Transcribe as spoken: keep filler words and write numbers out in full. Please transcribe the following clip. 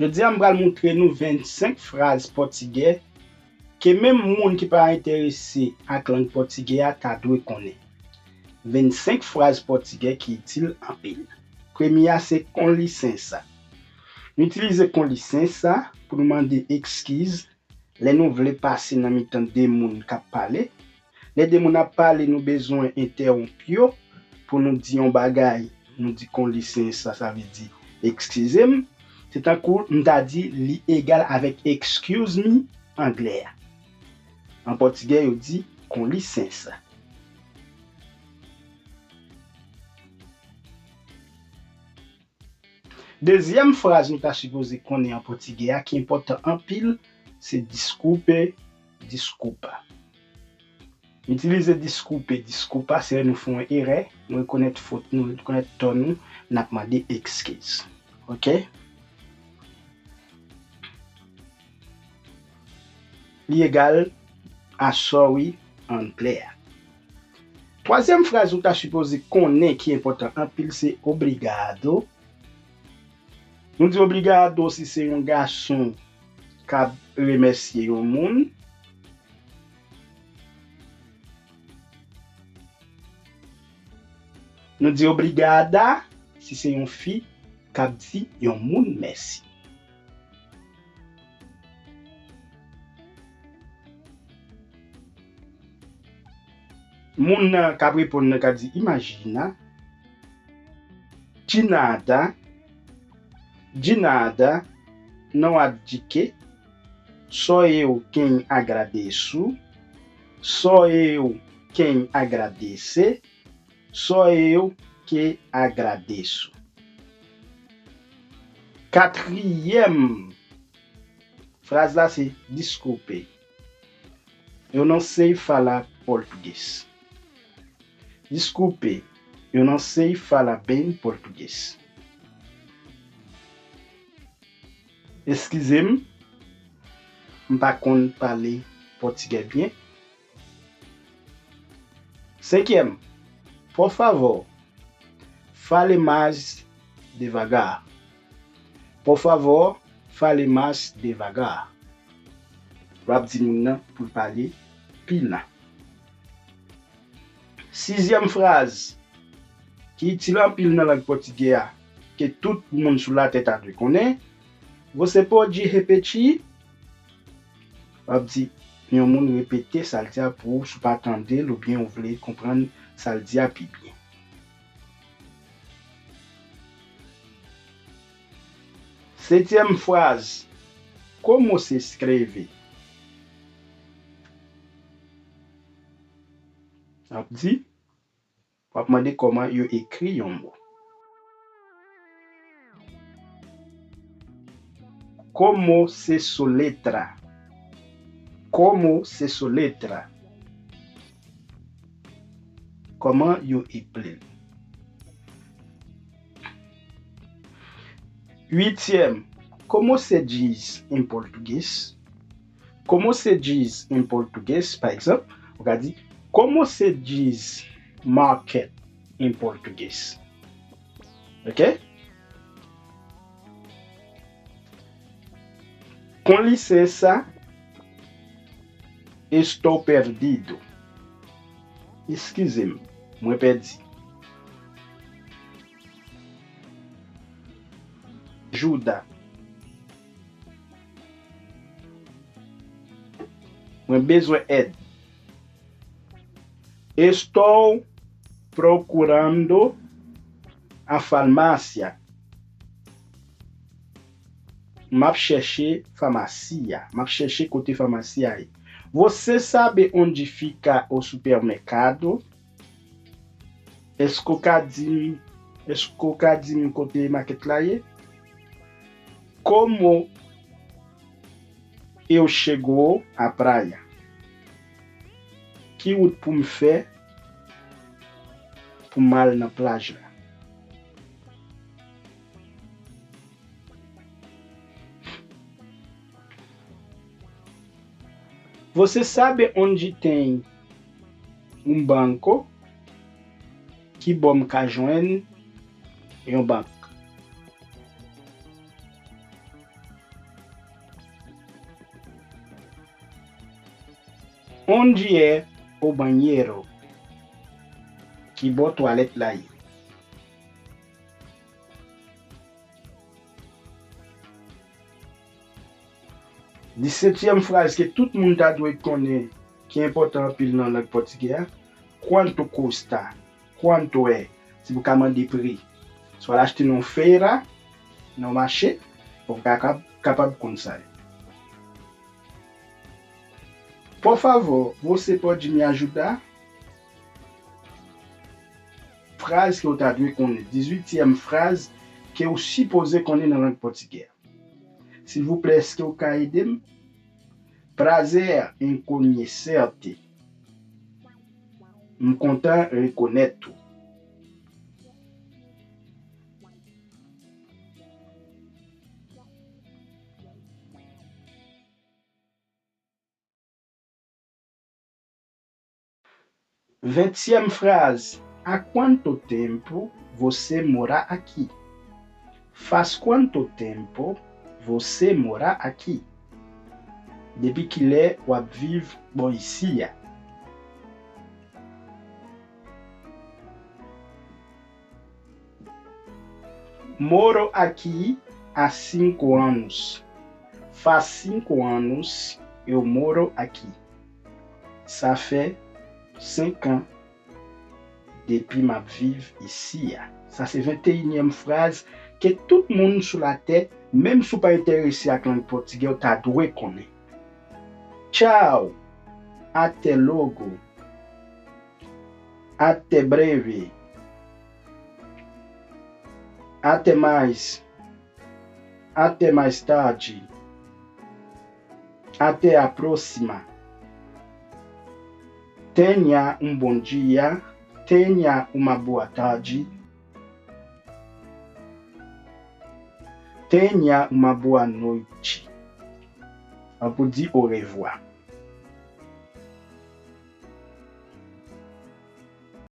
Jodi a, m pral montre nou vennsenk fraz pòtigè ke menm moun ki pa enterese ak lang pòtigè a ta dwe konnen. Vennsenk fraz pòtigè ki itil anpil. Premye a se com licença. Nou itilize com licença pou nou mande ekskiz lè nou vle pase nan mitan de moun k ap pale. Lè de moun ap pale, nou bezwen entèwonp yo pou nou di yon bagay. Nou di com licença, sa vle di ekskize m. Se tankou m ta di li egal avèk excuse me anglè a. An pòtigè, yo di com licença. Dezyèm fraz nou ta sipoze konnen an pòtigè a ki enpòtan anpil, se desculpe, desculpa. Itilize desculpe, desculpa, se lè nou fè yon erè, nou rekonèt fot nou, rekonèt tò nou, n ap mande ekskiz. Oke? Li egal a sorry anglè a. Twazyèm fraz ou ta sipoze konnen ki enpòtan anpil se obrigado. Nou di obrigado si se yon gason k ap remèsye yon moun. Nou di obrigada si se yon fi k ap di yon moun mèsi. Moun nan k ap reponn nan ka di imajina, de nada, de nada, não há de quê, só eu quem agradeço, só eu quem agradece, só eu que agradeço. Katriyèm fraz la se desculpe, eu não sei falar português. Desculpe, eu não sei falar bem português. Eskize m, m pa konn pale pòtigè byen. Senkyèm, por favor, fale mais devagar. Por favor, fale mais devagar. W ap di moun nan pou l pale pi lan. Sizyèm fraz ki itil anpil nan lang pòtigè a, ke tout moun sou latè ta dwe konnen, você pode repetir? W ap di yon moun repete sa l di a pou ou si w pa tande l oubyen ou vle konprann sa l di a pi byen. Setyèm fraz, como se escreve? W ap di, w ap mande kòman yo ekri yon mo. Como se soletra? Como se soletra? Kòman yo eple l? Uityèm, como se diz em português? Como se diz em português? Pa egzanp, ou ka di, como se diz market em português? Ok? Com licença, estou perdido. Eskize m, mwen pèdi. Ajuda. Mwen bezwen èd. Estou procurando a farmácia. M ap chèche famasi a. M ap chèche kote famasi a ye. Você sabe onde fica o supermercado? Èske w ka di m, èske w ka di m kote makèt la ye? Como eu chego à praia? Ki wout pou m fè pou m al nan plaj la? Você sabe onde tem um banco? Ki bò m ka jwenn yon bank? Onde é o banheiro? Ki bò twalèt la ye? Disetyèm fraz ke tout moun ta dwe konnen, ki enpòtan anpil nan lang pòtigè a, quanto custa? Quanto é? Si pou ka mande pri. Si w al achte nan yon feira, nan yon mache, pou ka kap-, kapab konn sa ye. Por favor, você pode me ajudar? Fraz ke w ta dwe konnen. Dizuityèm fraz ke w sipoze konnen nan lang pòtigè. Silvouplè, èske w ka ede m? Prazer em conhecer-te. M kontan rekonèt ou. Ventyèm fraz. Há quanto tempo você mora aqui? Faz quanto tempo você mora aqui? Depi kilè w ap viv bò isi a? Moro aqui há cinco anos. Faz cinco anos eu moro aqui. Sa fè senk an depi m ap viv isi a. Sa se venteyinyèm fraz ke tout moun sou latè, menm si w pa enterese ak lang pòtigè, w ta dwe konnen. Tchau! Até logo! Até breve! Até mais! Até mais tarde! Até a próxima! Tenha um bom dia. Tenha uma boa tarde. Tenha uma boa noite. An pou di orevwa.